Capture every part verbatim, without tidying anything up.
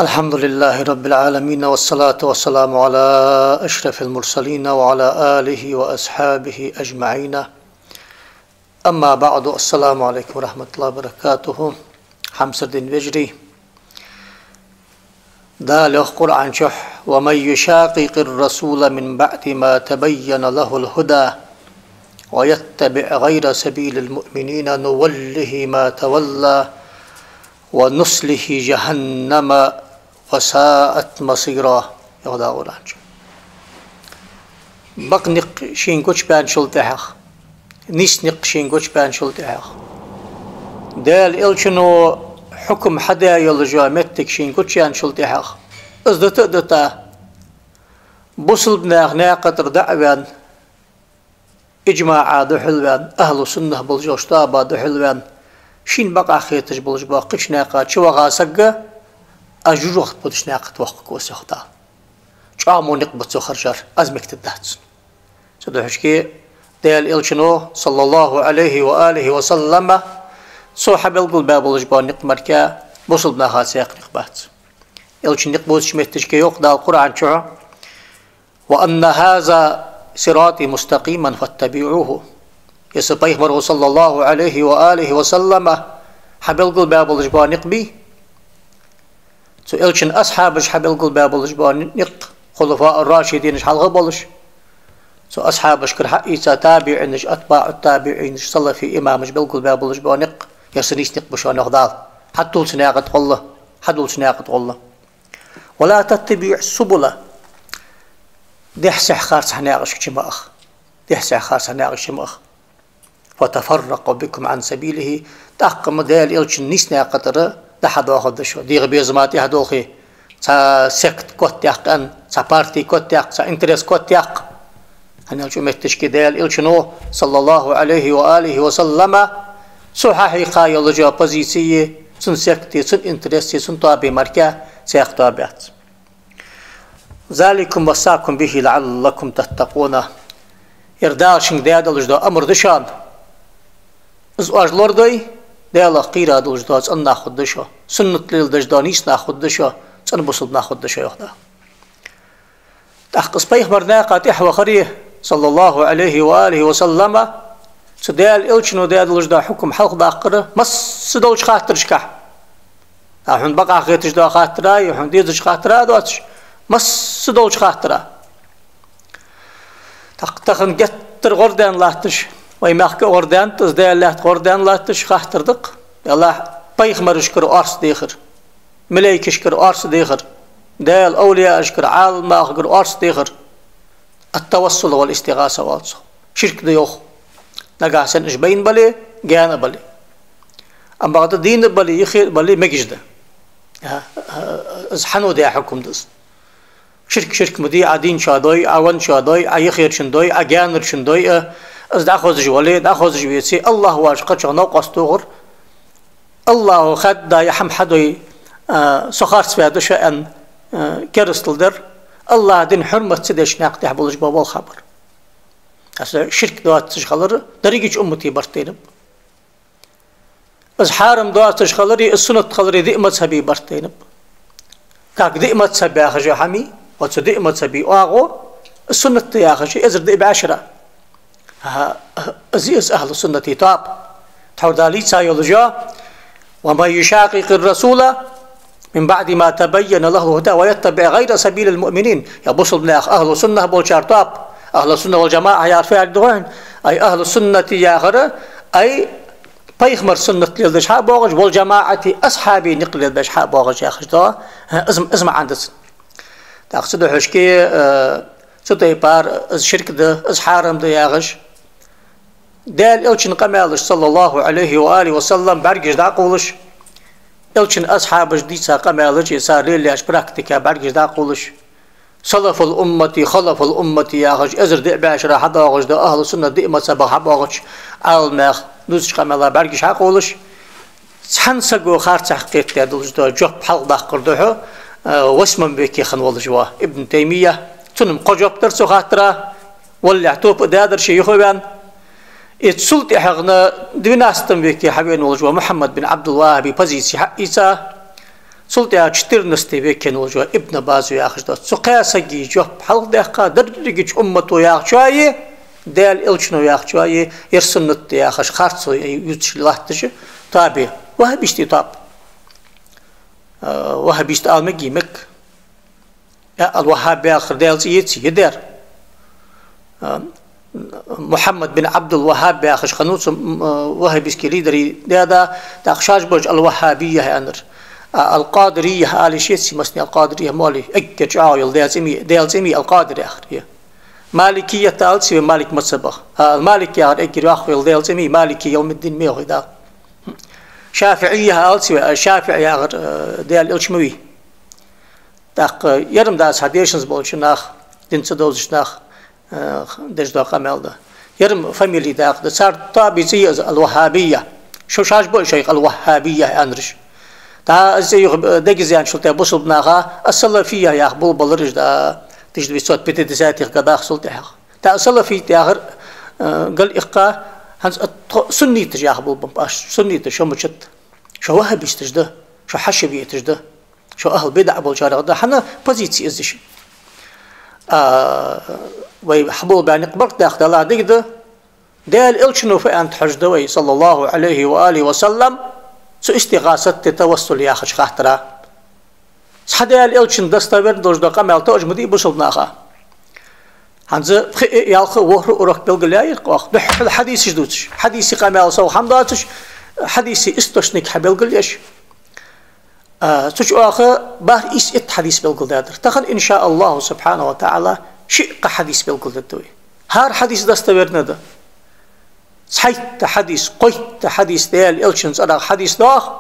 الحمد لله رب العالمين، والصلاة والسلام على أشرف المرسلين وعلى آله وأصحابه أجمعين. أما بعد، السلام عليكم ورحمة الله وبركاته. Хьамсара дин вежарий. Дала йоах Къуръан чу: «ومن يشاقق الرسول من بعد ما تبين له الهدى ويتبع غير سبيل المؤمنين نوله ما تولى ونصله جهنم وساءت مصيرا», — йоах Дала Къуръан чу. Бакъ никъ шийна гучабаьнначул тӀехьагӀа, нийса никъ шийна гучабаьнначул тӀехьагӀа, Даьла Элчано хьукам хьадаь йолаш йола моттиг шийна гучаяьнначул тӀехьагӀа, из дита а дита, бусалба наьха наькъа тӀара дӀа а ваьнна, иджмаӀа духьал ваьнна, ахӀлу суннах болча тоаба духьал ваьнна, шийна бакъахьа хеташ болаш бола кхыча наькъа чу ваха саг а жожагӀате путаш наькъа тӀа воаккхаргва из, йоах Дала. ЧӀоагӀа во никъ ба цо хержар, из мегаргдац. Цудухьа Даьла Элчано, صلى الله عليه وآله وسلم, цо хьабелгалбаь болаш бола никъ мара бусалба наха цхьаккха никъ бац. Элчан никъ бувцача моттиге йоах Дала Къуръан чу: «وأن هذا صراطي مستقيما فاتبعوه». Ер са пайхамара, صلى الله عليه وآله وسلم, хьабелгалбаь болаш бола никъ бий, цу Элчан асхьабаша хьабелгалбаь болаш бола никъ, хулафаъ ар-рашидинаша хьалха болаш, цу асхьабашкара хьаийца табиӀинаша, атбаӀу табиӀинаша, салафий имамаша белгалбаь болаш бола никъ, ер са нийса никъ ба шоана, йоах Дала. Хьадувла цу наькъа тӀа гӀолла, хьадувла цу наькъа тӀа гӀолла. «ولا تتبعوا السبل». Дехьа-сехьа харцахьа наькъашка чу ма аха. Дехьа-сехьа харцахьа наькъашка чу ма аха. «فتفرق بكم عن سبيله». ТӀаккха-м Даьла Элчан нийса наькъа тӀара дӀахьадоахаргда шо. ДегӀа безама тӀехьадолхе, цхьа сект котъяккха, цхьа парти котъяккха, цхьа интерес котъяккха. ХӀана аьлча цу моттиге Даьла Элчано, صلى الله عليه وآله وسلم, цо хьахьийха йолаш йола позици, цун секти, цун интереси, цун тоаби мара цхьаккха тоаба яц. «ذلكم وصاكم به لعلكم تتقون». Ер Дала шуга даь долаш дола амар да шоана. Из оаш лорадой, Даьлах кхера долаш дола цӀена нах хургда шо, суннат леладеш дола нийса нах хургда шо, цӀена бусалба нах хургда шо, йоах Дала. ТӀаккха из пайхамара наькъа тӀехьа вахаре, صلى الله عليه وآله وسلم, цу Даьла Элчано даь долаш дола хьукам хьалхадаккхар масса долча хаттарашка. А хьона бакъахьа хеташ дола хаттара, е хьона дезача хаттара а доацаш, масса долча хаттара. ТӀаккха тахан геттара гӀордаьнна латташ, вай мехка а гӀордаьннад, из Даьла лаьтта гӀордаьнна латташ хаттар да-кх: Аллахь, пайхамарашкара орц дехар, малайкашкара орц дехар, Даьла овлияашкара, Ӏаламнахагара орц дехар. «التوسل والاستغاثة» оал цох. Ширк да, йоах, нагахьа санна уж байна бале, гаьна бале. Амма бакъда дийна бале, юхе бале, мегаш да. А, а, из хьанна даь хьукам да из. Ширк ширк ма дий, Ӏа дийначоа дой, Ӏа венначоа дой, Ӏа юхерчун дой, Ӏа гаьнарчун дой, а, из дӀахозаш вале, дӀахозаш веце, Аллахӏ воацача кхычох новкъост тохар, Аллахӏо хаьдда ер хӀама хьадой, а, со харцваь да шо аьнна, а, керастал дар, Аллахӏа дина хьурмат ца деча наькъа тӀа болаш бола болх хабар. Аса ширк доацаш хилар дерригача уммата барт тайнаб. Из хьарам доацаш хилари, из суннат хилари диъ мазхӀаба барт тайнаб. Как диъ мазхӀаб яхаш хӀама, оцу диъ мазхӀаба оагӀув, из суннат да яхаш, эзар диъ бӀаь шера. Аха, из, из ахӀлу суннати тоаба. Тхьовра Дала йийца йолаш я: «ومن يشاقق الرسول من بعد ما تبين له الهدى ويتبع غير سبيل المؤمنين». Ер бусалба нах, ахӀлу суннах болчар тоаба. АхӀлу сунна вал джамаӀа яхар фу яхилга да хой хьона? Ай ахӀлу суннати яхар, ай пайхамара суннат леладеш хьабоагӀаш, вал джамаӀати асхьабий никъ леладеш хьабоагӀаш яхаш да. Из, из маӀан да цун. ТӀаккха цудухьа, э, цу тайпара из ширк да, из хьарам да яхаш, Даьла Элчан къамаьлаш, صلى الله عليه وآله وسلم, бӀаргаш дӀакъовлаш, Элчан асхьабаша дийца къамаьлаш, цар лелаеш практика бӀаргаш дӀакъовлаш, салафул уммати, халафул уммати яхаш, эзар диъ бӀаь шера хьадоагӀаш да, ахӀлу суннат диъ мазхӀабах хьабоагӀача Ӏаламнаха дувцача къамаьла бӀаргаш хьакъовлаш, цхьан саго харцахьа кхетадаь долаш дола жоп хьалхадаккхар духьа, э, восьмом веке хинна волаш ва Ибн Таймия. Цунна-м кхо жоп дар цу хаттара, валлахӀи, тоба а даьдар ше юхаваьнна. И цул тӀехьагӀа двенадцатом веке хьавена волаш ва Мухьаммад бин Ӏабдул-ВахӀхӀаба позици хьаийца. Цул тӀехьа четырнадцатый векера волаш вола Ибн Баз яхаш да. Цу кхаь сага жоп хьалхадаьккха, дерригача уммато яхачоа а, Даьла Элчано яхачоа а, ер суннат да яхаш, харцо ювцаш латташ тоабе. Ваххабистий тоаба. А, ваххабист ала мегий? Мег. Э, ал-Ваххаб яхар Даьла цӀи яций? Я, дера. А, Мухьаммад бин Ӏабдул-Ваххаб яхаш хиннав цу, м, а, ваххабистский лидерий даь-да, тӀаккха шоаш болча ал-Ваххабийя аьннар. А, ал-Къадирийя ала йиш яций массане? Ал-Къадирийя мо алий, эггара чӀоагӀа йола Даьла цӀи ма йий, Даьла цӀи ма йий ал-Къадир яхар, е. Маликийят ала йиш яций вай, Малик мазхабах? А, ал-Малик яхар эггара йоккха йола Даьла цӀи ма йий, Малики явмиддин ма йий вай Дала. ШафиӀийя ала йиш яций вай, а, ШафиӀ яхар, а, Даьла Элча ма вий. ТӀаккха ер-м дац хьа дешанза болча наха, дин ца довзача наха, э, деш дола къамаьл да. Ер-м фамилий дакъа да. Цар тоабий цӀи я из ал-Ваххабийя. Шо-, шоаш ба шоайх ал-Ваххабийя аьннараш. ТӀаккха из цӀи юха, э, дегаза яьнначул тӀехьагӀа бусалба наха ас-Салафийя яха болабелар уж да, тысяча девятьсот пятидесятых годах цул тӀехьагӀа. ТӀаккха салафит яхар, э, галъиккха, хӀанз а тхо сунниташ яха болабеннаб оаш. Сунниташ шо мичад? Шо ваххабисташ да, шо хьашавиташ да. Шо ахӀлу бидӀа болчарех да, хӀана, позици из я шун. А, вай хьаболабаь никъ барт даккха дала дика да. Даьла Элчано фу аьннад хьожаргда вай, саллаллахӀу Ӏалайхи ва алихи ва саллам, цу истигӀасат, тавассул яхача хаттара. Цхьа Даьла Элчан достоверно долаш дола къамаьл тоъаш ма дий бусалба наха. ХӀанз пхи а, ялх а, ворхӀ а урок белгалъяьй-кх оаха. Духхьал хьадисаш дувцаш. Хьадисий къамаьл сов хӀама доацаш, хьадисий источник хьабелгалъеш. А, цу чу оаха бархӀ, ийс, итт хьадис белгалдаьдар. Тахан, иншааллахӀу субхьанахӀу ва таӀала, ши-кхо хьадис белгалдергда вай. ХӀара хьадис достоверно да. Цхьайтта хьадис, кхойтта хьадис, Даьла Элчан цӀерагӀа хьадис доагӀа,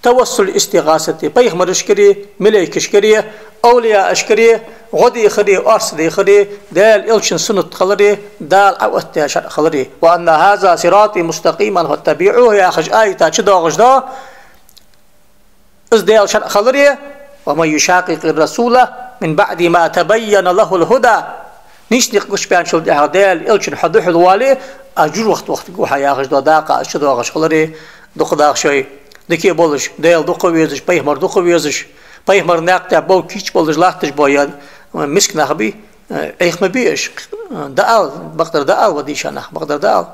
тавассул, истигӀасат, пайхамарашкара, малайкашкара, овлияашкара, гӀо дехари, орц дехари, Даьла Элчан суннат хилари, Дала Ӏооттадаь шарӀ хилари. وأن هذا صراطي مستقيما فاتبعوه яхаш аята чу доагӀаш да из Даьла шарӀ хилари. ومن يشاقق الرسول من بعد ما تبين له الهدى. Нийса никъ гучабаьнначул тӀехьагӀа Даьла Элчан хьо духьал вале, а жур вахт вахийтаргва хьо яхаш дола дакъа из чу доагӀаш хилари, дукха даха шоай, дика болаш, Даьла дукха везаш, пайхамар дукха везаш, пайхамара наькъа тӀа бовла кийча болаш латташ бола миска нах бий, Ӏеха ма бий уж. ДӀаала, бакъдар дӀаала, ва дийша нах, бакъдар дӀаала.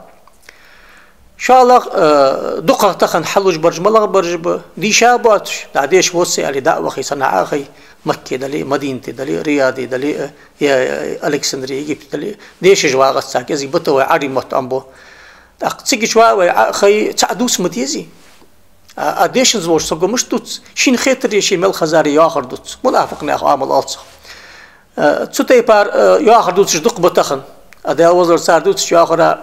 ШоллагӀа, э, дукха тахан хьалуш бараш малагӀа бараш ба, дийша боацаш, дӀадеша воацаш аьле, дӀа а вахе, СанӀа а хай, Макка дале а, Мадинате дале а, Рияде дале а, е Александрия, Египет дале а, дешаш вагӀац цар, кӀезига бутт вай Ӏарбий мотт Ӏомабу. ТӀаккха цига чу ваь вай Ӏа а хай, цхьа дувца ма дезий. А, а дешанза волча саго мишта дувц? Шийна хетаре, ше мел хезаре йоахар дувц. Мунафикъ наьха оамал оал цох. Э, цу тайпара, э, йоахар дувцаш дукха ба тахан. А Даьла возаллар, цар дувцача йоахара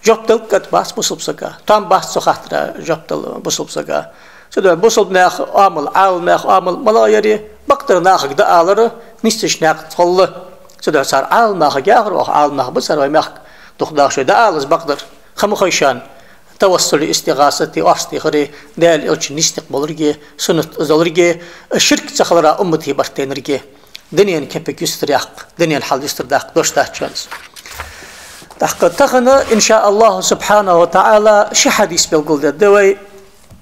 жоп дала кӀаьда бац бусалба сага. Тоам бац цу хаттара жоп дала бусалба сага. Цудухьа бусалба наьха оамал, Ӏаламнаьха оамал малагӀа яр? Бакъдар нахага дӀаалар нийсача наькъа тӀа хилар. Цудухьа цар Ӏаламнахага яхар оаха, Ӏаламнах ба цар вай мехка, дукха даха шоай, дӀаала из бакъдар. Ха ма хой шоана. Тавассули, истигӀасати, орц дехари, Даьла Элчан нийса никъ болга, суннат из долга, ширк ца хилара уммата барт тайнарга. Дунен кепиг юстаръяккха, дунен хьал юстардаккха дош дац шоана из. ТӀаккха тахан, иншааллахӀу субхьанахӀу ва таӀала, ши хьадис белгалдергда вай.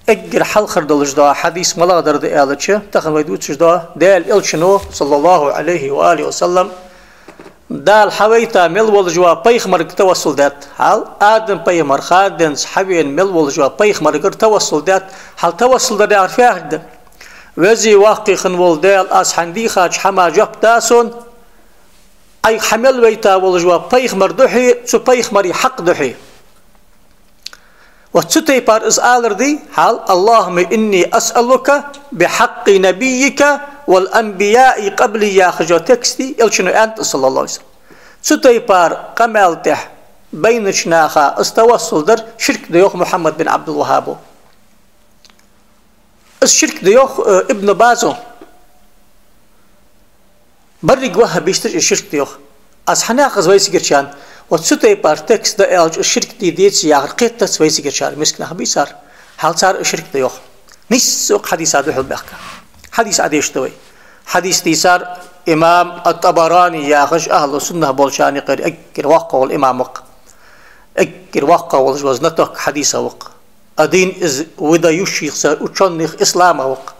Эггара хьалхара долаш дола хьадис малагӀа дар да аьлча, тахан вай дувцаш дола, Даьла Элчано, саллаллахӀу Ӏалайхи ва алихи ва саллам, Дала хьавайта мел волаш вола пайхамарга тавассул даьд. Хьал, Адам пайхамар хана денз хьавена мел волаш вола пайхамаргара тавассул даьд. Хьал, тавассул дар яхар фу яхилга да? Веза-воккха хинна вола Даьла, аз хьайна дийхача хӀаман жоп да сона, Ӏайха хьа мел вайта волаш вола пайхамара духьа, цу пайхамара хьакъа духьа. Вот цу тайпара из алар дий, хьал, اللهم إني أسألك بحق نبيك والأنبياء قبلي яхаш йола текст дий, Элчано аьннад из, саллаллахӀу Ӏалайхи ва саллам. Цу тайпара къамаьл тӀехьа байнача наха из тавассул дар ширк да йоах Мухьаммад бин Ӏабдул-ВаххӀаба. Из ширк да йоах, э, Ибн Базо. Берригаш ваххабисташ из ширк да йоах. Аз хьанах из вайцигарчарна, вот цу тайпара текст да аьлча, из ширк дий, деций яхар кхетац вайцигарчар, миска нах бий цар. Хьал, цар из ширк да йоах. Нийсса укх хьадиса духьал баьхка. Хьадис Ӏодешаргда вай. Хьадис дийцар имам ат-ТӀабарани яхаш, ахӀлу суннах болчарна юкъера эггара воккхагӀа вола имам ва-кх. Эггара воккхагӀа волаш вола знаток хьадисах ва-кх. Один из выдающихся учёных ислама ва-кх.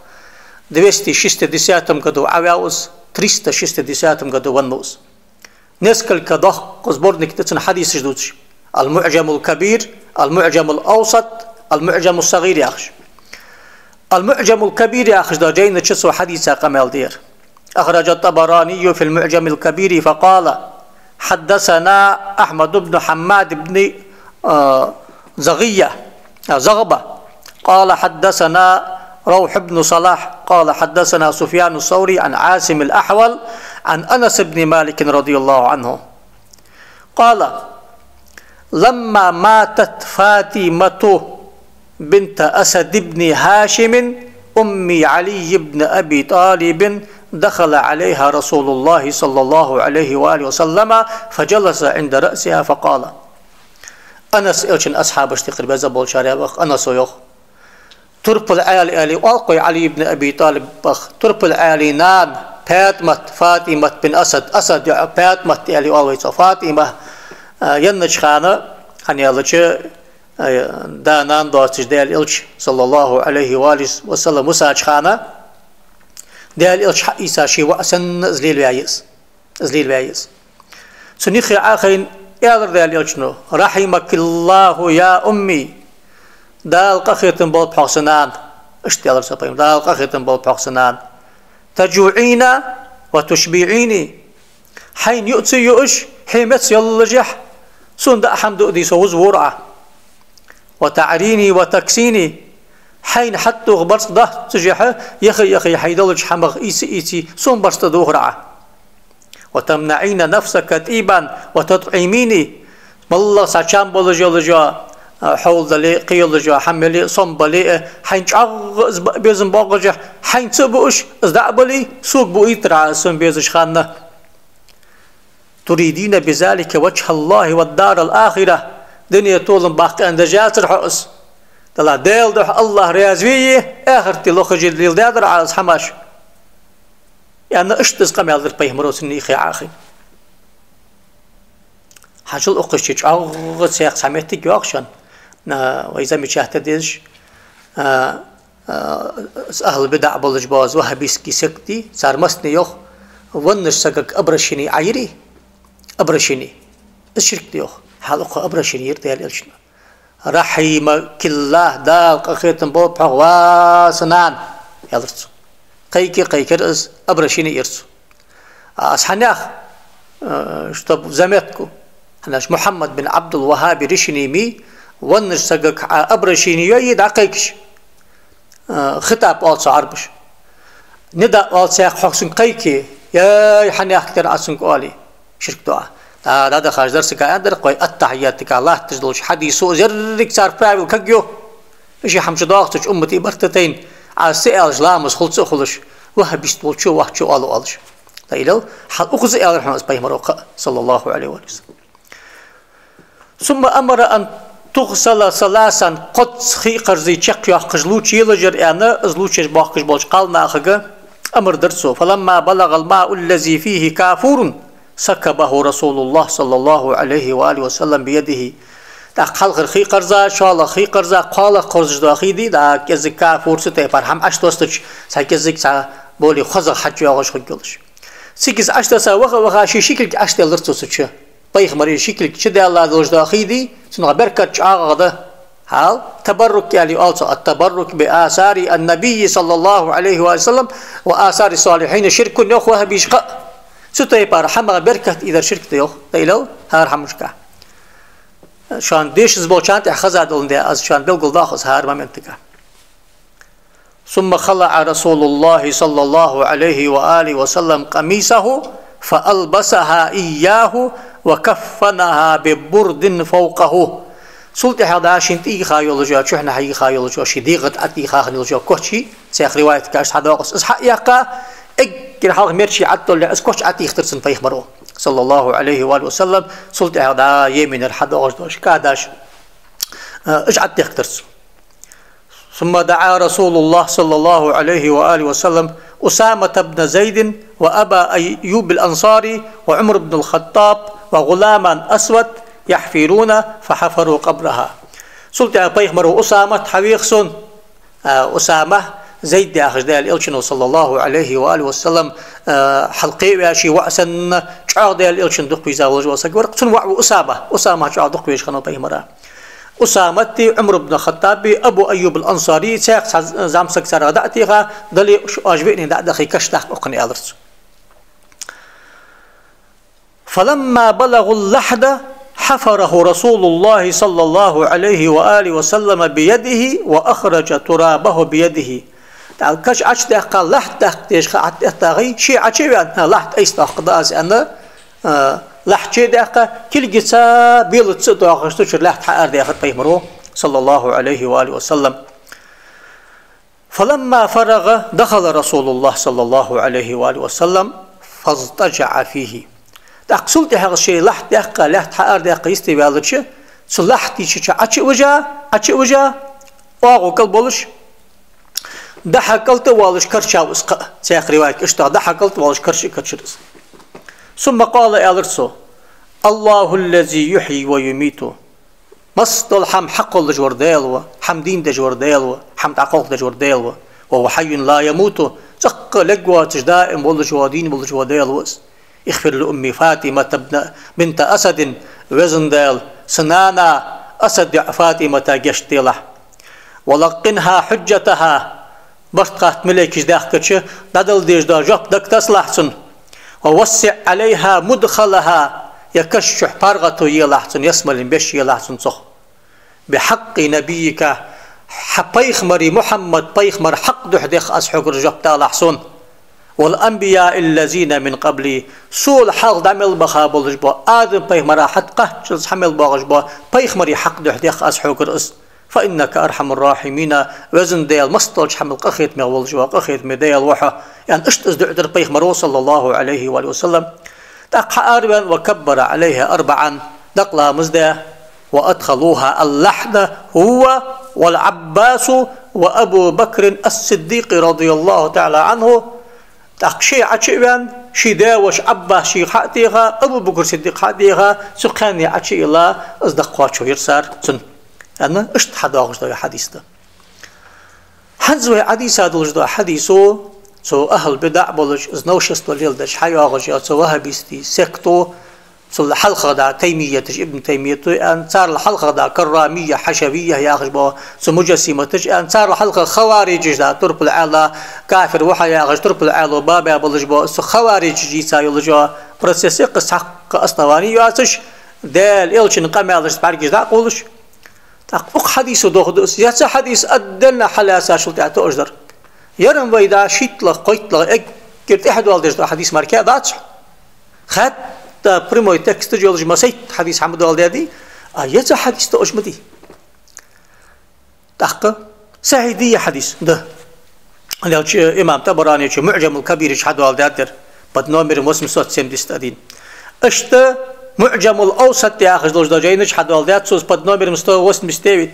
Двести шестидесятом году Ӏаваьв из, триста шестидесятом году веннав из. Несколько доккха сборник да цун хьадисаш дувцаш. Аль-МуӀжамуль-Кабир, Аль-МуӀжамуль-Авсат, Аль-МуӀжамус-СагӀир яхаш. Аль-МуӀжамуль-Кабир яхаш долча жайна чу цо хьадиса къамаьл дир. أخرج الطبراني في المعجم الكبير فقال: حدثنا أحمد بن حماد بن، آه، زغية، آه، زغبة، قال: حدثنا روح بن صلاح، قال: حدثنا سفيان الثوري عن عاصم الأحول عن أنس بن مالك رضي الله عنه، قال: لما ماتت فاطمة بنت أسد بن هاشم أم علي بن أبي طالب، دخل عليها رسول الله صلى الله عليه وآله وسلم فجلس عند رأسها فقال. Анас, Элчан асхьабашта юкъера беза болчарех ва Анаса йоах. Турпал Ӏаьла аьле оал-кх вай Ӏали ибн Аби ТӀалибах. Турпал Ӏаьлий нана ПаьтӀамат, ПаьтӀамат бинт Асад, Асада йоӀ ПаьтӀамат аьле оал вай цох. ПаьтӀама, а, еннача хана, хӀана аьлча, а, да-нана доацаш Даьла Элча, صلى الله عليه وآله وسلم, висача хана, Даьла Элча хьаийца ший воӀ санна из лелаваь я из. Из лелаваь я из. Цун юххе Ӏохайна, аьлар Даьла Элчано: رحمك الله يا أمي, Дала къахетам болба хьох, са нана. Иштта аьлар цо пайхамара: Дала къахетам болба хьох, са нана. تجوعين وتشبعيني, хьайна юа ца юаш, хье меца йоллашехь, сона даа хӀама дуадий, со вузавора Ӏа. وتعريني وتكسيني, хьайна хьатӀадувха барзкъа доаццашехь, яха-яха хьай долча хӀамах ийца-ийца, сона барзкъа тӀадувхар Ӏа. وتمنعين نفسك طيبا وتطعميني, моллагӀа цхьа чам болаш йолаш йола, а, хьол дале а, кхы йолаш йола хӀама яле а, сом бале а, хьайна чӀоагӀа из ба-, безам боагӀашехь, хьайна ца а буаш, из дӀа а бале, сога буийтар Ӏа из, сона безача хана. تريدين بذلك وجه الله والدار الآخرة, дуне толам баккха аьнна деш яцар хьо из. Далла, Даьла духьа АллахӀ раьза ве, ахарта лохаш леладаьдар Ӏа из хӀамаш. Аьнна, иштта из къамаьл дир пайхамаро цун юххе Ӏохайна. Хьажал, укхаза чӀоагӀа цхьа моттиг йоагӀа шоана, а, вай замечать де дезаш, а, а, из ахӀлу бидӀа болаш бола из ваххабистский секта, цар массане йоах, веннача сагага обращени Ӏайре, обращени. Из ширк да йоах. Хьажал, укхо обращени йир Даьла Элчано. رحمك الله, Дала къахетам болба хьох, ва са нана, аьлар цо. Кхайке, кхайкар из, обращени йир цо. А, аз хьанех, э, чтоб в заметку, хьанаш Мухьаммад бин Ӏабдул-ВаххӀаба ришени ма йий, веннача сагага Ӏа обращени йой, дӀакхайкаш. Э, хитӀаб оал цо Ӏарбаша. Нидаъ оал цох, хьо цунга кхайке, яй, хьанех кхайкар Ӏа цунга, оале. Ширк да. ДӀа-, дӀадахача дарсага аьннадар-кх вай, аттахьиятага латташ долча хьадисо из еррига цар правил кагйо. Иштта хӀама чудоагӀа цу чу уммата барт тайна, Ӏа из ца аьлча ламаз хул ца хулаш, ваххабист волчо, вахчо оал оалаш. Даилал, хьажал, укхаза аьлар хьона из пайхамаро кхы а, صلى الله عليه وآله وسلم. ثم أمر أن تغسل ثلاثا, кхозза хий кхарза чакхйоаккхаш лувчаелаш яр аьнна, из лувчаеш боахкаш болча кхалнахага амар дир цо. فلما بلغ الماء الذي فيه كافور سكبه رسول الله صلى الله عليه وآله وسلم بيده. ТӀаккха хьалхара хий кхарза, шоллагӀа хий кхарза, кхоалагӀа кхорзаш дола хий дий, дӀа кӀезига кафур цу тайпара хӀама Ӏочудоастача, цхьа кӀезига цхьа боли хозагӀа хьаж йоагӀаш хургйолаш. Цига из Ӏочудоаса ваха-ваха ший шикилг Ӏочудаьллар цо цу чу. Пайхамара шикилг чудаьлла долаш дола хий дий, цунах беркат чӀоагӀагӀа да. Хьажал, табаррук аьле оал цох, التبرك بآثار النبي صلى الله عليه وآله وسلم وآثار الصالحين ширк да йоах ваххабиша кхы а. Цу тайпара хӀамах беркат ийдар ширк да йоах, даилал, хӀара хӀамашка. Шоана дешаза болчарна тӀехьа хеза доландаь, аз шоана белгалдоах из хӀара моментага. ثم خلع رسول الله صلى الله عليه وآله وسلم قميصه فألبسها إياه وكفنها ببرد فوقه. Цул тӀехьагӀа дӀа шийна тӀайийха йолаш йола, чухьнахьа йийха йолаш йола, ший дегӀа тӀа тӀайийха хинна йолаш йола коч, цхьан риваятага иштта хьадоагӀа из, из хьа а яьккха, эггара хьалха мерчи Ӏотолле, из коч Ӏотийхадир цунна пайхамаро, صلى الله عليه وآله وسلم, цул тӀехьагӀа дӀа Йеменера хьадоагӀаш дола кӀадаш, а, уж Ӏотехкадир цо. ثم دعا رسول الله صلى الله عليه وآله وسلم أسامة بن زيد وأبا أيوب الأنصاري وعمر بن الخطاب وغلاما أسود يحفرون فحفروا قبرها. Цул тӀехьагӀа пайхамаро Усамат хьавеха цунна, а, Усама, Зайд яхаш Даьла Элчано, саллаллахӀу Ӏалайхи ва алихи ва саллам, а, хьалкхеваьча воӀ санна, чӀоагӀа Даьла Элчан дукха веза волаш вола саг вар. Цун воӀ ва Усама. Усама чӀоагӀа дукха везаш хиннав пайхамара. Усамати, Ӏумар ибн Хаттаби, Абу Айюб ал-Ансари, цхьаькха цхьа зӀамсаг царга дӀа а теха, дале уж, оаш виънена дӀа а дахе, каш даккха укхунна, аьлар цо. فلما بلغوا اللحد حفره رسول الله صلى الله عليه وآله وسلم بيده وأخرج ترابه بيده. ТӀаккха каш Ӏочудаьккха, лахьд даккха дезаш ха ӀоттаэттагӀий, ше Ӏочу а ваьнна, лахьд айса доаккхаргда аз аьнна, а, лахьд чудаьккха, кулгаца, белаца а доахаш, цу чура лахьд хьаарадаьхар пайхамаро, саллаллахӀу Ӏалайхи ва алихи ва саллам. فلما فرغ دخل رسول الله صلى الله عليه وآله وسلم فاضطجع فيه. ТӀаккха цул тӀехьагӀа ше лахьд даьккха, лахьд хьаарадаьккха йисте ваьлча, цу лахьда чу Ӏочу а вижа, Ӏочу а вижа, оагӀув кӀал болаш, дӀа-хьа кӀалтӀа а воалаш карчав из кхы а. Цхьаькха риваятага иштта, дӀа-хьа кӀалтӀа а воалаш карча а карчар из. ثم قال, аьлар цо: الله الذي يحيي ويميت. Массадола хӀама хьакхоллаш вар Даьла ва, хӀама дийна деш вар Даьла ва, хӀама дӀакхалхадеш вар Даьла ва. وهو حي لا يموت, цӀаккха лергвоацаш, даим волаш вола, дийна волаш вола Даьла ва из. اغفر لأمي فاطمة بن، بنت أسد, Веза Даьла, са нана Асад йоӀ ФатӀимата гешт делахь. ولقنها حجتها, барт хатта малейкаш даьхкача, дӀадала дезаш дола жоп дагатасалахь цунна. ووسع عليها مدخلها, ер каш чу паргӀато елахь цунна, ялсмален беш елахь цунна цох. بحق نبيك, хьа пайхамара, Мухьаммад пайхамара хьакъ духьа дех аз хьогара жоп далахь сона. والأنبياء الذين من قبلي, сол хьалха дӀа мел баха болаш бола, Адам пайхамара хьатӀакхаччалца хьа мел боагӀаш бола пайхамарий хьакъ духьа дех аз хьогара из. فإنك أرحم الراحمين, Веза Даьла, массадолча хӀамал къахетаме волаш вола къахетаме Даьла ва хьо, аьнна, иштта из дуӀа дир пайхамаро, саллаллахӀу Ӏалайхи ва алихи ва саллам. ТӀаккха хьаараваьнна, وكبر عليها أربعا, дакъа ламаз даь, وأدخلوها اللحد هو والعباس وأبو بكر الصديق رضي الله تعالى عنه. ТӀаккха ше Ӏочу а ваьнна, ший даь-воша Ӏаббас шийга хьа а теха, Абу Бакр Сиддикъ хьа а теха, цу кхаьнне Ӏочу а йилла, из дакъа кхоачаш вар цар цунна. Аьнна, иштта хьадоагӀаш да ер хьадис да. ХӀанз вай Ӏодийца долаш дола хьадисо, цу ахӀлу бидӀа болаш, из новшество леладеш хьайоагӀаш йола цу ваххабистий секто, цул хьалхагӀа да Таймияташ, Ибн Таймиято аьнна, царел хьалхагӀа да Каррамия, Хьашавия яхаш бола цу муджассиматаш аьнна, царел хьалха хавариджаш да, турпал Ӏаьла, кафир ва хьо яхаш, турпал Ӏаьло бабаь болаш бола, цу хавариджаша йийца йолаш йола процесс я-кх из, цхьаккха основани йоацаш, Даьла Элчан къамаьлашца бӀаргаш дӀакъовлаш. ТӀаккха укх хьадисо дохаду из, е цу хьадис отдельно хьалаьцачул тӀехьа тоъаш дар. Ер-м вай да шийтталагӀа, кхойтталагӀа, эггара тӀехьа доаладеш дола хьадис мара кхы а дац хьона. Хатта прямой текст йолаш массайтта хьадис хьа ма доаладаьдий, а е цу хьадис тоъаш ма дий. ТӀаккха сахьихь дий ер хьадис? Да. Аьлча имам ТӀабаранечо МуӀжамул Кабира чу хьадоаладаьд ер, под номером восемьсот семьдесят один. Иштта МуӀжамул Авсат яхаш долаш дола жайна чу хьадоаладаьд цо из под номером сто восемьдесят девять.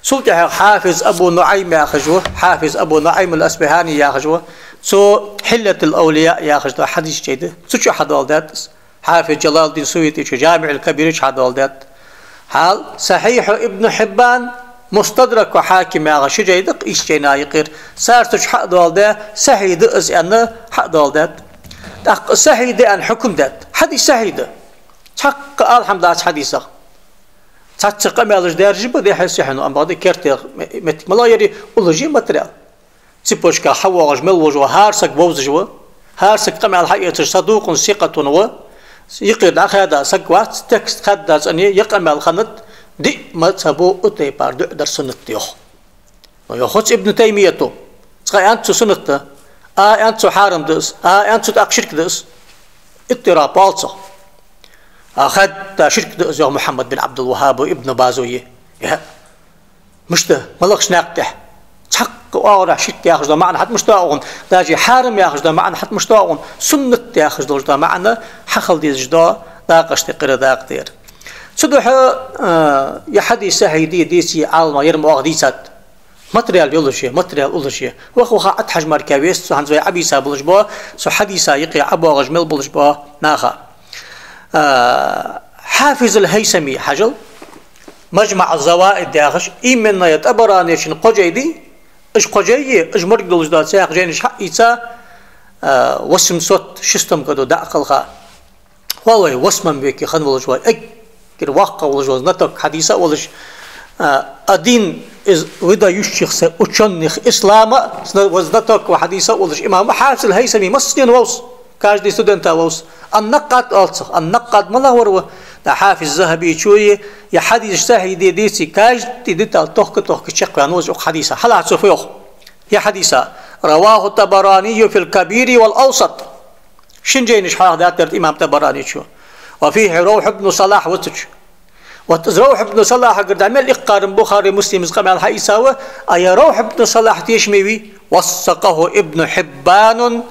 Цул тӀехьагӀа Хьафиз Абу НуӀайм яхаш ва, Хьафиз Абу НуӀайм ал-АсбахӀани яхаш ва, цо Хьиллатул Авлия яхаш дола хьадисий жай да, цу чу хьадоаладаьд из. Хьафиз Джалалуддин СуютӀечо ДжамиӀул Кабира чу хьадоаладаьд. ХӀаьта Сахьихьу Ибн Хьиббан, Мустадраку Хьаким яха ши жай да-кх ийс жайна юкъера, цар цу чу хьа а доаладаь, сахьихь да из аьнна, хьа а доаладаьд. ТӀаккха сахьихь да аьнна хьукам даьд. Хьадис сахьихь да. Цхьаккха ала хӀама дац хьадисах. Цхьацца къамаьлаш даьржа ба, дехьа-сехьа, ну, амма бакъда кертера моттиг малагӀа я ер, уллаш я материал. Цепочка хьавоагӀаш мел волаш вола хӀара саг вовзаш ва, хӀара саг къамаьл хьаэцаш садукъун сикъатун ва, юкъера дӀахаьда саг вац, текст хаьдда цӀена я, е къамаьл хиннад, диъ мазхӀабо укх тайпара дуӀа дар суннат да йоах. Но йоах цу Ибн Таймията, цкъа аьннад цо суннат да, а аьннад цо хьарам да из, а аьннад цо тӀаккха ширк да из. Иттира палцах. А хаьдда ширк да из йоах Мухьаммад бин Ӏабдул-ВаххӀаба, Ибн Базо е. Е. Мишта, малагӀча наькъа тӀа? Цхьаккха оагӀорахьа ширк яхаш дола маӀан хьатӀа мишта оагӀон, даже хьарам яхаш дола маӀан хьатӀа мишта оагӀон, суннат яхаш долаш дола маӀан хьахила дезаш дола дакъашта юкъера дакъа да ер. Цудухьа, а, е хьадис сахьихь дий, деций Ӏаламнаха ер ма оагӀа дийцад. Материал йолаш я, материал уллаш я. Ваха-ваха Ӏотхьажа мара кхы вест цу хӀанз вай Ӏобийца болаш бола, цу хьадиса юкъе ӀобоагӀаш мел болаш бола наха. А, Хьафиз ал-ХӀайсами хьажал, МаджмаӀ аз-Заваид яхаш, именно ер ТӀабаранечун кхо жай дий, Уж кхо жай, уж морг долаш дола цхьаькха жайнаш хьаийца, а, восемьсот шестом году дӀакхалха. Хьо вай восьмом веке хинна волаш ва, эггара воккха волаш ва, знаток хьадиса а волаш, а, один из выдающихся учёных ислама, зна-, ва знаток ва хьадиса а волаш, имам Хьафиз аль-Хьайсами массанена вовз, каждый студента вовз. Ан-Наккъад оал цох, Ан-Наккъад малагӀвар ва? Да Хьафиз Захьабичо е, е хьадисаш сахьихь дий, деций, каждый деталь тохка-тохка чакхваьнна ва из укх хьадиса. Хьалаьца фу йоах? Е хьадиса: رواه الطبراني في الكبير والأوسط. Шин жайнаш хьоахадаьд ер имам ТӀабараничо. وفيه روح بن صلاح ва цу чу. Вот из Равхь ибн Салахьагара дӀа мел иккхарам Бухари, Муслима из къамаьл хьаийцав, а е Равхь ибн Салахь тешаме вий? وثقه ابن حبان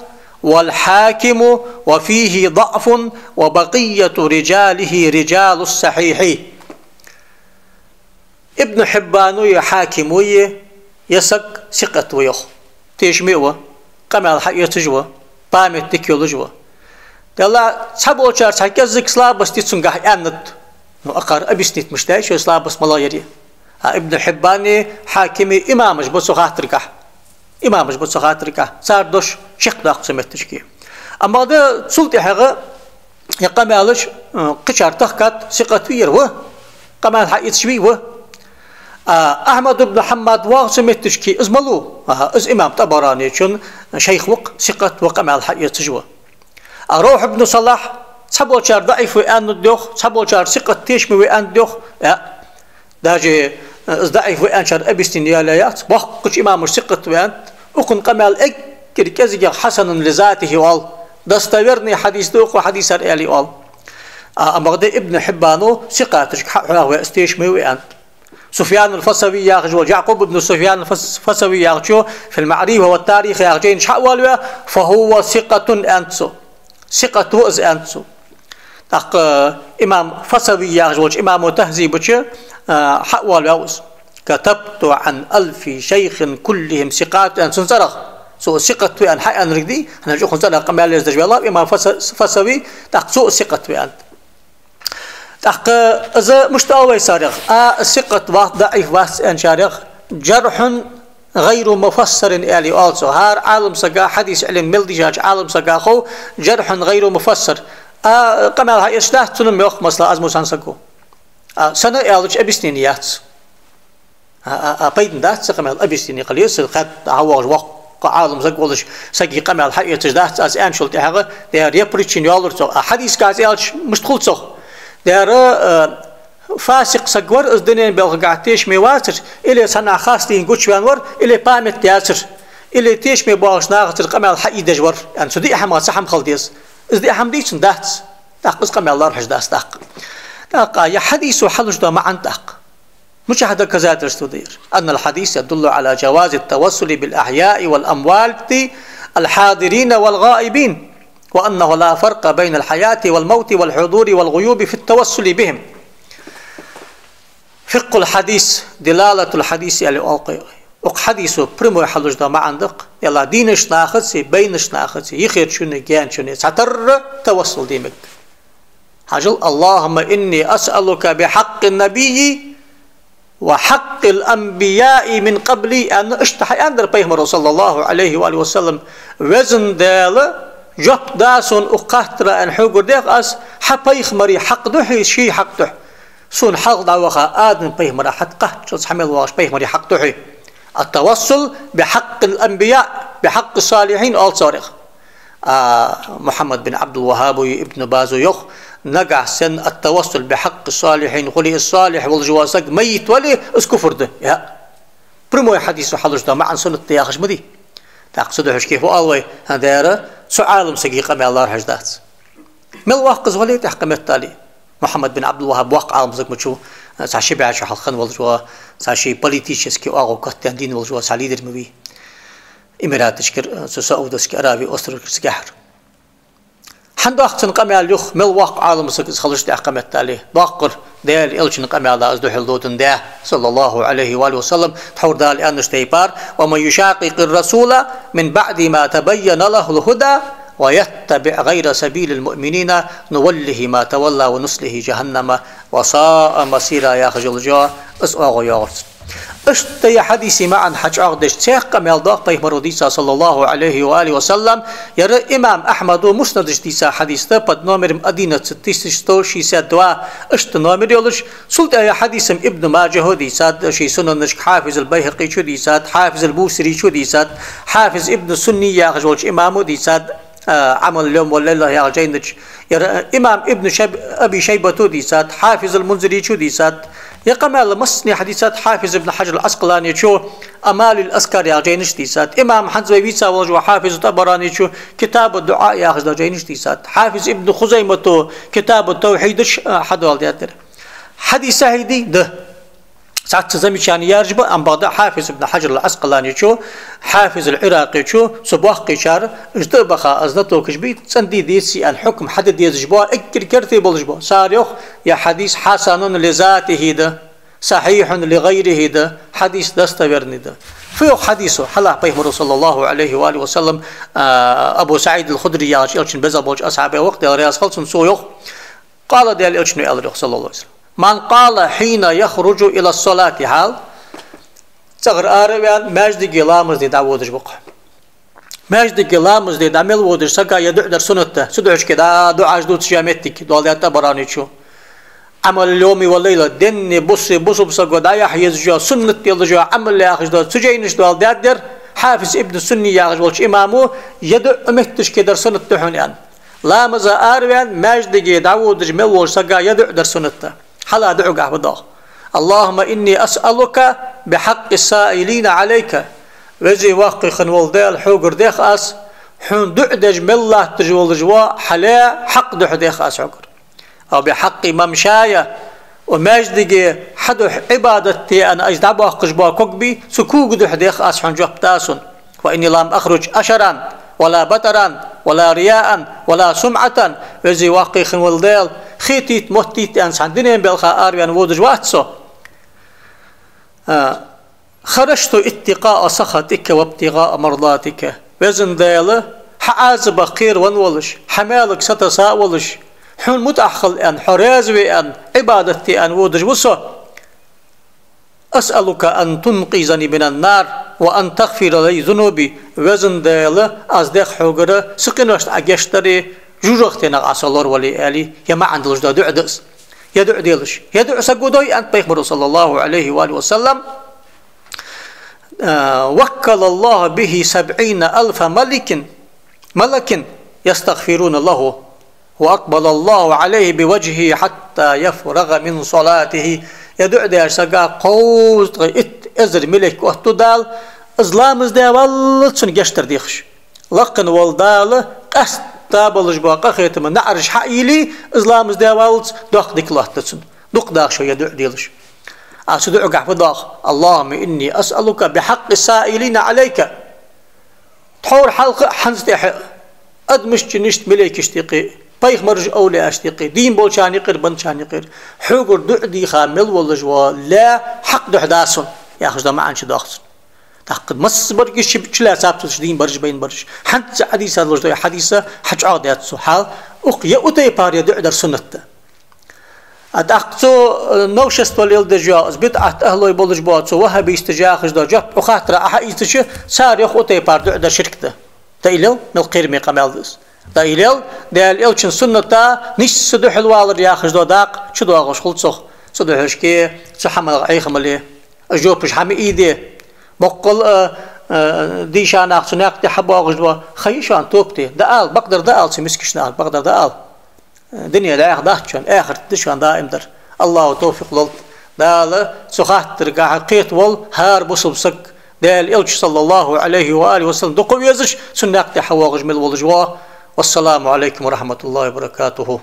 والحاكم وفيه ضعف وبقية رجاله رجال الصحيح. Ибн Хьиббано е Хьакимо е, е саг сикъат ва йоах. Тешаме а ва, къамаьл хьаэцаш а ва, память дика йолаш а ва. Делла цхьаболчар цхьа кӀеззига слабость я цунгахь аьннад. Ну, акхар объяснить мишта даьд шоай слабость малагӀа яр. А Ибн Хьиббани, Хьакими имамаш ба цу хаттаргахь. Имамаш ба цу хаттаргахь. Цар дош чакхдоаккх цу метташка. Амма да цул тӀехьагӀа е къамаьлаш, э, кхычар тахкад, сикъат вий ер? Ва. Къамаьл хьаэцаш вий? Ва. А, Ахьмад ибн Хьаммад воагӀа цу метташка, из малув? А, из имам ТӀабараничун шайх ва-кх, сикъат ва, къамаьл хьаэцаш ва. А Равхь ибн Салахь цхьаболчар даӀиф ва аьннад йоах, цхьаболчар сикъат, тешаме ва аьннад йоах. Э, даже, э, из даӀиф ва аьнначар объяснени ялаяц, боккхача имамаша сикъат ва аьннад, укхун къамаьл эггара кӀезигагӀа حسن لذاته оал, достоверный хьадис да укх хьадисах аьле оал. А, амма да Ибн Хьиббано сикъаташка хьахьоахаваь, из тешаме ва аьннад. Суфьян аль-Фасави яхаш вола, Якъуб ибн Суфьян аль-Фас-, Фасави яхачо في المعرفة والتاريخ яхача жайнаш хьа а воалаваь, فهو ثقة аьннад цо. Сикъат ва из аьннад цо. ТӀаккха имам Фасави яхаш волча имамо Тахьзиба чу, а, хьа а воалаваьв из. كتبت عن ألف شيخ كلهم ثقات аьннад цун цӀерагӀа. Цо сикъат ва аьнна хьааьннар дий, хӀана аьлча укхун цӀерагӀа къамаьл езаш ваьлар имам Фаса-, Фасави, тӀаккха цо сикъат ва аьннад. ТӀаккха из мишта оал вай царех? А, сикъат вац, даӀиф вац аьнначарех: جرح غير مفسر аьле оал цох. ХӀара Ӏаламсага, хьадиса Ӏилма мел дийшача Ӏаламсага хов جرح غير مفسر. А, къамаьл хьаэцаш дац цунна, йоах, масала, аз мо санна саг ва. А, сенна аьлча объяснени яц. А, а, а, пайдана дац цу къамаьла объяснени хила еза, хатта хьавоагӀаш воккха Ӏаламсаг волаш, сага къамаьл хьаэцаш дац аз аьнначул тӀехьагӀа, дера, е причина йоаллар цох. А хьадисага аз аьлча мишта хул цох? Дера, э, фасикъ саг вар, из дунен балхагахь тешаме вацар, или цхьаннахьа хастийна гучаваьнна вар, или память яцар, или тешаме боагӀача нахацара къамаьл хьаийдеш вар. Аьнна, цу диъ хӀамах цхьа хӀама хила деза. Из диъ хӀама дий цун? Дац. ТӀаккха из къамаьл лоархӀаш дац тӀаккха. ТӀаккха е хьадисо хьалуш дола маӀан тӀаккха. Мичахьа доказательство да ер? أن الحديث يدل على جواز التوسل بالأحياء والأموات الحاضرين والغائبين، وأنه لا فرق بين الحياة والموت والحضور والغيوب في التوسل بهم. فقه الحديث، دلالة الحديث аьле оал-кх. Укх хьадисо прямой хьалуш дола маӀан да-кх, е ла дийнача нахацеи, байнача нахацеи, йихерчуннеи, гаьнарчуннеи цхьатарра тавассул де мег. Хьажал: اللهم إني أسألك بحق النبي وحق الأنبياء من قبلي аьнна, иштта хьааьннадар пайхамаро, صلى الله عليه وآله وسلم: Веза Даьла, жоп да сона укх хаттара, аьнна, хьогара дех аз хьа пайхамарий хьакъ духьа, ший хьакъ духьа. Сона хьалха дӀаваха Адам пайхамара хьатӀакхаччалца хьа мел воагӀача пайхамарий хьакъ духьа. التوسل بحق الأنبياء، بحق الصالحين оал царех. А Мухьаммад бин Ӏабдул-ВахӀхӀаба е Ибн База йоах: нагахьа санна التوسل بحق الصالحين хуле, из салихь волаш вола саг маййит вале, из куфр да. Я. Прямой хьадисо хьалуш дола маӀан суннат да яхаш ма дий. ТӀаккха цудухьа кхы фу оал вай? ХӀа, дера, цу Ӏаламсага къамаьл лоархӀаш дац. Мел воккха из вале а, тӀаккха меттел а. Мухьаммад бин Ӏабдул-ВахӀхӀаб воккха Ӏаламсаг ма вий, цхьа ши бӀаь шу хьалха хинна волаш вола, цхьа ший политически оагӀув котъяьнна дийна волаш вола цхьа лидер ма вий. Эмираташкара, цу Саудовски Аравии островашкара цигахьара. ХӀана доаккх цун къамаьл юха, мел воккха Ӏаламсаг из хилча тӀаккха меттел а? Доаккхар Даьла Элчан къамаьла из духьал доадандаь, صلى الله عليه وآله وسلم, тхьовра Дала аьннача тайпара: ومن يشاقق الرسول من بعد ما تبين له الهدى ويتبع غير سبيل المؤمنين نوله ما تولى ونصله جهنم وساءت مصيرا яхаш йола из оагӀув йоагӀар цун. Иштта ер хьадиса маӀан хьачӀоагӀдеш цхьа къамаьл доагӀа пайхамара дийца, саллаллахӀу Ӏалайхи ва алихи ва саллам, ер имам Ахьмада Муснада чу дийца хьадис да, под номером одиннадцать тысяч сто шестьдесят два, иштта номер йолаш. Цул тӀехьа ер хьадис Ибн Маджахьа дийцад, ший сунанашка, Хьафиз аль-БайхӀакъичо дийцад, Хьафиз аль-Бусиричо дийцад, Хьафиз Ибн Сунни яхаш волча имамо дийцад, а, «Ӏамалул-йовми вал-лайла» яхача жайна чу. Ер имам Ибн Шайб-, Аби Шайбато дийцад, Хьафиз аль-Мунзиричо дийцад. Ер къамаьл массане хьадийцад Хьафиз Ибн Хьаджар аль-Ӏаскъаланичо «Амалиул-Азкар» яхача жайна чу дийцад. Имам хӀанз вай вийца волаш вола Хьафиз ат-ТӀабараначо «Китабу-д-дуӀа» яхача жайна чу дийцад. Хьафиз Ибн Хузаймато «Китабу-т-Тавхьид» чу, а, хьадоаладаьд ер. Хьадис сахьихь дий? Да. Цхьацца замечани яьржа ба, амма бакъда Хьафиз Ибн Хьаджар аль-Ӏаскъаланичо, Хьафиз аль-Ӏиракъичо, цу боккхийчар, иштта баха, аз знатокаш бий, цӀена дий, деций аьнна хьукм хьаде дезаш ба, эггара керте болаш ба. Цар йоах, ер хьадис хьасанун ли затихӀи да, сахьихьун ли гӀайрихӀи да, хьадис достоверный да. Фу йоах хьадисо? Хьалха пайхамара, саллаллахӀу Ӏалайхи ва алихи ва саллам, а, Абу СаӀид аль-Худри яхача, Элчан беза болча асхьабех ва, Даьла раьза хилва цунна, цо йоах: «Къала», Даьла Элчано аьлар йоах, саллаллахӀу Ӏалайхи ва саллам: «Ман къала хьина яхружу иля ссалати», хьал, цӀагӀара ара а ваьнна, маьждиге ламаз де дӀаводаш ва-кх. Маьждиге ламаз де дӀа мел водача сага ер дуӀа дар суннат да. Цу духьашке да, дуӀаш дувцаш я моттиг, доаладаьд ТӀабараничо. «Ӏамалул-йовми вал-лайла», денна, бусса, бусалба саго дӀаяхьа езаш йола, суннат йолаш йола Ӏамал яхаш дола, цу жайна чу доаладаьд ер, Хьафиз Ибн Сунни яхаш волча имамо, ер дуӀа метташке дар суннат да хьона аьнна. Ламаза араваьнна, маьждиге дӀаводаш мел волча сага ер дуӀа дар суннат да. Хьалха дуӀагахьа фу доагӀа: «اللهم إني أسألك بحق السائلين عليك». Веза-воккха хинна вола Даьла, хьогара дех аз, хьона дуӀа деш мел латташ волаш вола хьа лай хьакъ духьа дех аз хьогара. «وبحق ممشاي», укх маьждиге хьа духьа Ӏибадат де аьнна аз дӀабоаккхаш бола ког бий, цу кога духьа дех аз хьона жоп, да сона. «وإني لم أخرج أشرا ولا بطرا ولا رياء ولا سمعة». Веза-воккха хинна вола Даьла, хетийта, моттийта аьнна цхьан дунен балха араваьнна водаш вац со. А, «خرجت اتقاء سخطك وابتغاء مرضاتك». Веза Даьла, хьа Ӏазапах кхеравенна волаш, хьа маьлага сатесса а волаш, хьона мутӀахьа хила аьнна, хьо раьза ве аьнна, Ӏибадат де аьнна водаш ва со. «أسألك أن تنقذني من النار وأن تغفر لي ذنوبي». Веза Даьла, аз дех хьогара са къиношта Ӏа гешт дари, жожагӀатенах Ӏа со лоравале, аьле, ер маӀан долаш дола дуӀа да из. Ер дуӀа делаш. Ер дуӀа саго дой, аьннад пайхамара, саллаллахӀу Ӏалайхи ва алихи ва саллам, а, «وكل الله به سبعين ألف ملك، ملك يستغفرون له، وأقبل الله عليه بوجهه حتى يفرغ من صلاته». Ер дуӀа деча сага кховзткъеи итт эзар малейк оттаду Дала, из ламаз даь валлалца цунна гешт дар дехаш. Лакхе вола Дала къаьстта болаш бола къахетама наӀараш хьаийле, из ламаз даь валлалца доккха дика лоаттаду цунна. Дукха даха шо ер дуӀа делаш. А цу дуӀагахьа фу доагӀа: «اللهم إني أسألك بحق السائلين عليك». Тхьовра хьалха а, хӀанз тӀехьа а, адамашта, жинашта, малейкашта юкъе, пайхамарашта, овлияашта юкъе, дийна болчарна юкъера, бенначарна юкъера, хьогара дуӀа дийха мел волаш вола лай хьакъ духьа, да сона, яхаш дола маӀан чудоагӀа цун. ТӀаккха массабараш чу, чулаьцаб цо уж дийна бараш, байна бараш. ХӀанз цу хьадиса долаш дола хьадис хьачӀоагӀдаьд цо, хьал, укх ер тайпара ер дуӀа дар суннат да. А тӀаккха цу, э, новшество леладеш йола, из бидӀат ахӀлой болаш бола, цу ваххабисташа яхаш дола жоп, укх хаттара Ӏа хьаийцача, цар йоах, укх тайпара дуӀа дар ширк да. ДӀаилел, мел кхераме къамаьл да из. ДӀаилел, Даьла Элчан сунната нийсса духьалвалар яхаш дола дакъа чудоагӀаш хул цох. Цу духьашке, цу хӀамах Ӏехамале, жопаш хьа ма ийде. Боккъал а, а, дийша нах цу наькъа тӀа хьабоагӀаш ба, ха йий шоана тоба де. ДӀаала, бакъдар дӀаала цу мискача нахага, бакъдар дӀаала. Дуне дӀаьха дац шоана, ахарат да шоана даим дар. АллахӀа товфикъ лолда. Дала цу хаттаргахьа кхетаволва хӀара бусалба саг, Даьла Элча, саллаллахӀу Ӏалайхи ва алихи ва саллам, дукха везаш, цун наькъа тӀа хьавоагӀаш мел волаш вола. والسلام عليكم ورحمة الله وبركاته.